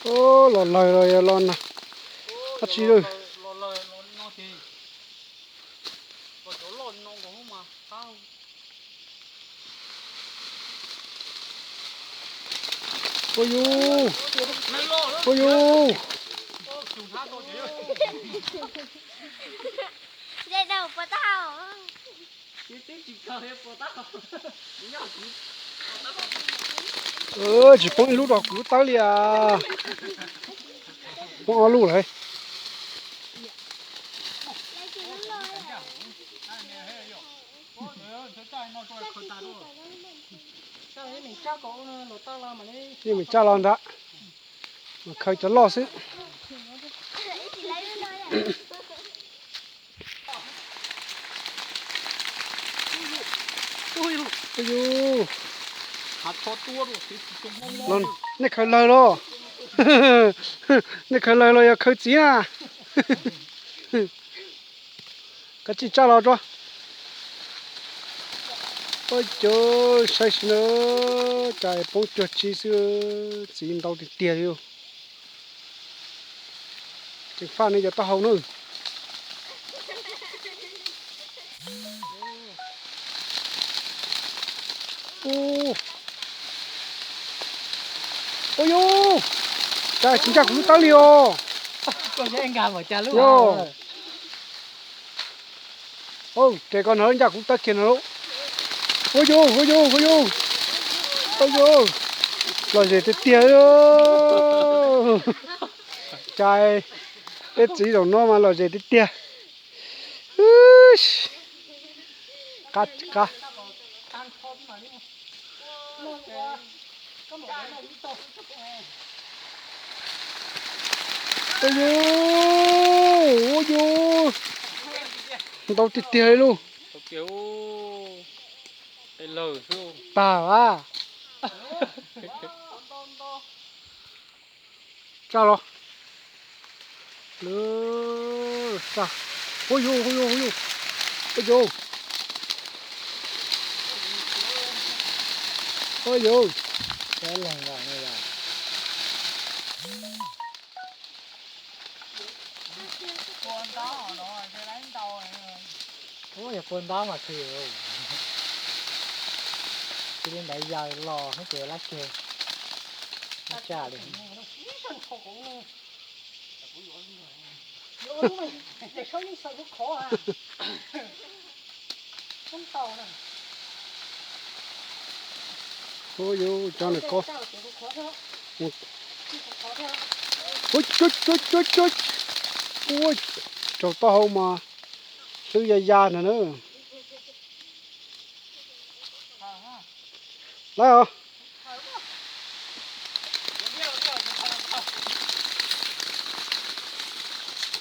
Los lawg los yog los nag dab tsi lawm. Ua yus, ua yus. Tsis poob ib lub rau kuv lub tawb li as. Poob ob lub lawm. Yeej meem tsaj los ntag, mas khaws cov loj xwb. Nej khaws lawg los? Nej khaws lawg los yog khaws txiv na? Kav tsij tsaj los tso. Ua cas saib seb na, cas poob cuag tsi xwb, txiv ntau tiag tiag li. Tseem faj nej cov taub hau na. Ua yus, cas tsis ncaj kuv lub tawb li os. Yog, ces koj hnov ncaj kuv lub tawb kiag no lauj. Ua yus, ua yus, ua yus, ua yus, lom zem tiag tiag. Cas peb txiv zaum no mas lom zem tiag tiag. Qab, qab. Ua yus, ua yus, ntau tiag tiag li lauj. Tag a. Tsaj los. Ua yus, ua yus, ua yus, ua yus, ua yus. Ua yog pua ntab mas khw, cia li ntawd yawg los hnub ces lab ceg, lab tsaj li. Ua yus, cov nws ko. Ua, raug taub hau mas hlwb ya ya ntag na. Lawm os.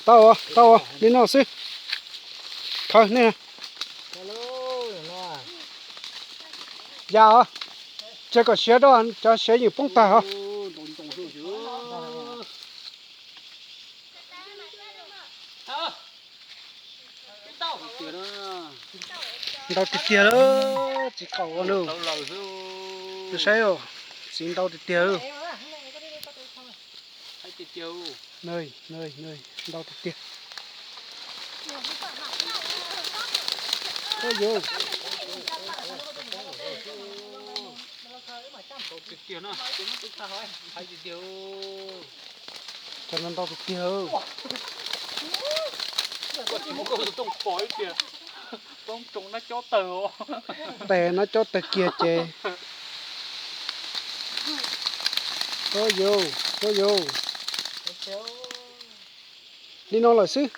Tau, tau, li no xwb. Khawb nej. Ya os, cia kom siav rau, cov siav yeej poob tag os. Ntau tiag tiag lawm, tsis qaum ua nws. Saib, txiv ntau tiag tiag. Ntau tiag tiag. Cov no ntau tiag tiag. Tes nab cob tawg kiag ces. Ua yus, ua yus. Li no lawm xwb.